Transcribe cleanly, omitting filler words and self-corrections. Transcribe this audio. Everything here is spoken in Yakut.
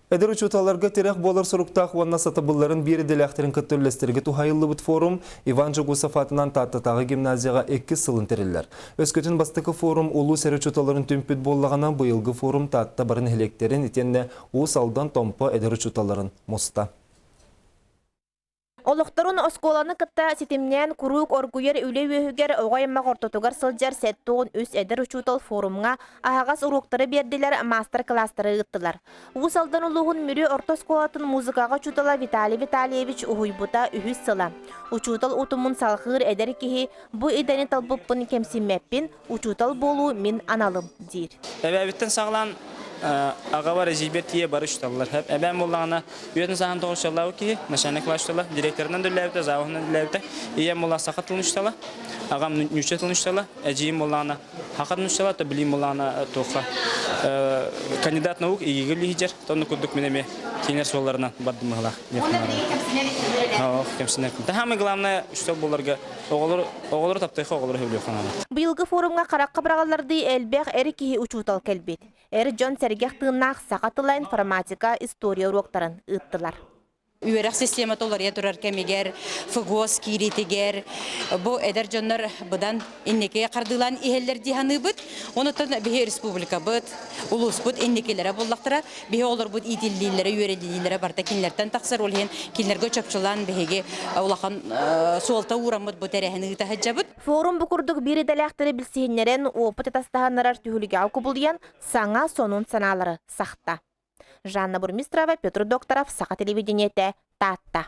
Эдэр учууталларга тирэх буолар соруктаах уонна сатабылларын биир идэлээхтэрин кытта үллэстэргэ туһаайыллыбыт форум Иван Жогусов аатынан Тааттатааҕы гимназияҕа иккис сылын тэриллэр. Өскөтүн бастакы форум улуус эрэ учууталларын түмпүт буоллаҕына, быйылгы форум Таатта бары нэһилиэктэрин итиэннэ Уус Алдан, Томпо эдэр учууталларын муста. Олохторун оскуоланы кытта ситимнээн куруук оргуйар үлэ үөһүгэр оҕо аймах ортотугар сылдьар 73 эдэр учуутал форумҥа аһаҕас уруоктары биэрдилэр, маастар-кылаастары ыыттылар. Уус Алдан улууһун Мүрү орто оскуолатын музыкаҕа учуутала Виталий Витальевич уһуйбута үһүс сыла. Учуутал утумун салҕыыр эдэр киһи бу идэни талбыппын кэмсиммэппин, учуутал буолуу мин аналым диир. Эбээбиттэн саҕалаан аҕабар эдьиийбэр тиийэ бары учууталлар. Эбээм буоллаҕына үйэтин сааһын тоҕус сыллаабыт киһи, начальник класс учуутала, директорынан да үлэлээбитэ, завуһунан үлэлээбитэ. Ийэм буолла саха тылын учуутала, аҕам нуучча тылын учуутала, эдьиийим буоллаҕына саха тылын учуутала, то билиим буоллаҕына туохха кандидат наук ИГИГ үллэһидьэр, онно курдук мин эмиэ кинилэр суолларынан бардым быһыылаах. Уонна билигин кэмсинэр Кэмсинэр. Самое главное, учуутал буоларга Оҕолору, оҕолору таптыахха, оҕолору сөбүлүөххэ наада. Быйылгы форумҥа харахха быраҕыллардыы элбэх эр киһи учуутал кэлбит. Эр дьон сэргэх тыыннаах саха тыла, информатика, история уруоктарын ыыттылар. Үөрэх системата уларыйа турар кэмигэр, ФГОС киириитигэр бу эдэр дьоннор быдан инники хардыылаан иһэллэр дии саныыбыт. Онуттан биһи республикабыт, улууспут инникилэрэ буллахтара. Биһи оҕолорбут иитиллиилэрэ, үөрэтиллиилэрэ барыта кинилэртэн тахсар. Ол иһин кинилэргэ чопчулаан биһиги улахан суолта уураммыт бу тэрээһини ыыта сылдьабыт. Форум бу курдук биир идэлээхтэри билсиһиннэрэн, опыт атастаһыннарар түһүлгэҕэ кубулуйан, саҥа сонун санаалары сахта. Жанна Бурмистрова, Петр Докторов, Саха телевидениетэ, Таатта.